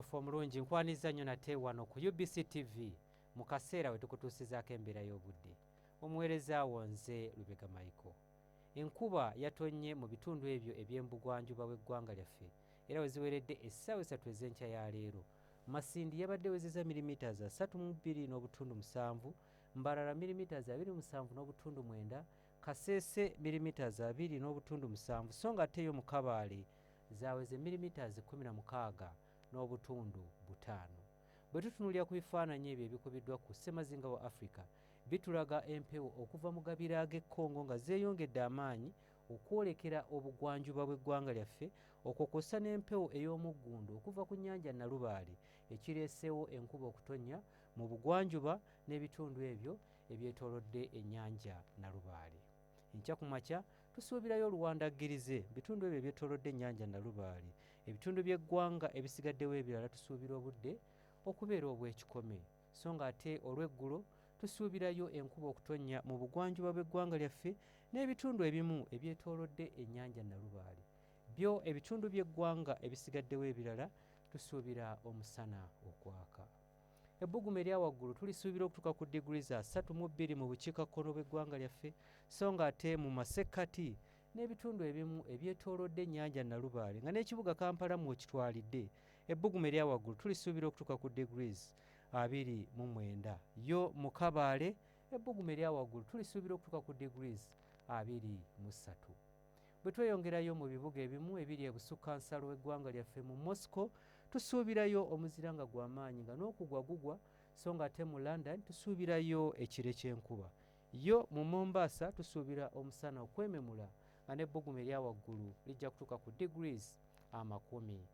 Waffe omulungi, nkwaniza nnyo nate wano ku UBC TV mu kaseera we tukutuusizaako embeera y'obudde. Omuweereza wo nze Lubega Michael. Enkuba yatonnye mu bitundu ebyo eby'embugwanjuba w'eggwanga lyaffe era we ziweredde essaawa 3 ez'enkya ya leero, Masindi yabadde ewezezza millimetres 32.7, Mbarara millimetres 27.9, Kasese millimetres 2.7 so nga ate yo mu Kabaale zaaweze millimetres 16.5. Bwe tutunuulira ku bifaananyi ebyo ebikubiddwa ku ssemazinga wa Africa, bitulaga empewo okuva mu gabira ag'e Congo nga zeeyongedde amaanyi okwolekera obugwanjuba bw'eggwanga lyaffe okwo kw'ossa n'empewo ey'omuggundu okuva ku nnyanja Nalubaale ekireeseewo enkuba okutonnya mu bugwanjuba n'ebitundu ebyo ebyetoolodde ennyanja Nalubaale. Enkya ku makya tusuubirayo oluwandaggirize mu bitundu ebyo ebyetoolodde ennyanja Nalubaale. Ebitundu by'eggwanga ebisigaddewo ebirala tusuubira obudde okubeera obw'ekikome. So nga ate olw'eggulo tusuubirayo enkuba okutonnya mu bugwanjuba bw'eggwanga lyaffe n'ebitundu ebimu ebyetoolodde ennyanja Nalubaale. Byo ebitundu by'eggwanga ebisigaddewo ebirala tusuubira omusana okwaka. Ebbugumu erya waggulu tulisuubira okutuuka ku diguli za 32 mu bukiikakkono bw'eggwanga lyaffe so nga ate mu masekkati n'ebitundu ebimu ebyetoolodde ennyanja Nalubaale nga n'ekibuga Kampala mw'okitwalidde, ebbugumu erya waggulu tulisuubira okutuuka ku degrees 29. Yo mu Kabaale ebbugumu erya waggulu tulisuubira okutuuka ku degrees 23. Bwe tweyongerayo mu bibuga ebimu ebiri ebusukkansalo w'eggwanga lyaffe, mu Moscow tusuubirayo omuzira nga gwa maanyi nga n'okugwa gugwa so nga ate mu London tusuubirayo ekire ky'enkuba. Yo mu Mombasa tusuubira omusana okwememula nga n'ebbugumu erya waggulu lijja kutuuka ku degrees 30.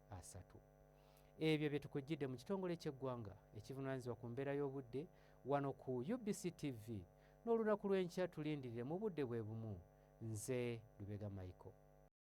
Ebyo bye tukujjidde mu kitongole ky'eggwanga ekivunaanyizibwa ku mbeera y'obudde wano ku UBC TV. N'olunaku lw'enkya tulindirire mu budde bwe bumu. Nze Lubega Michael.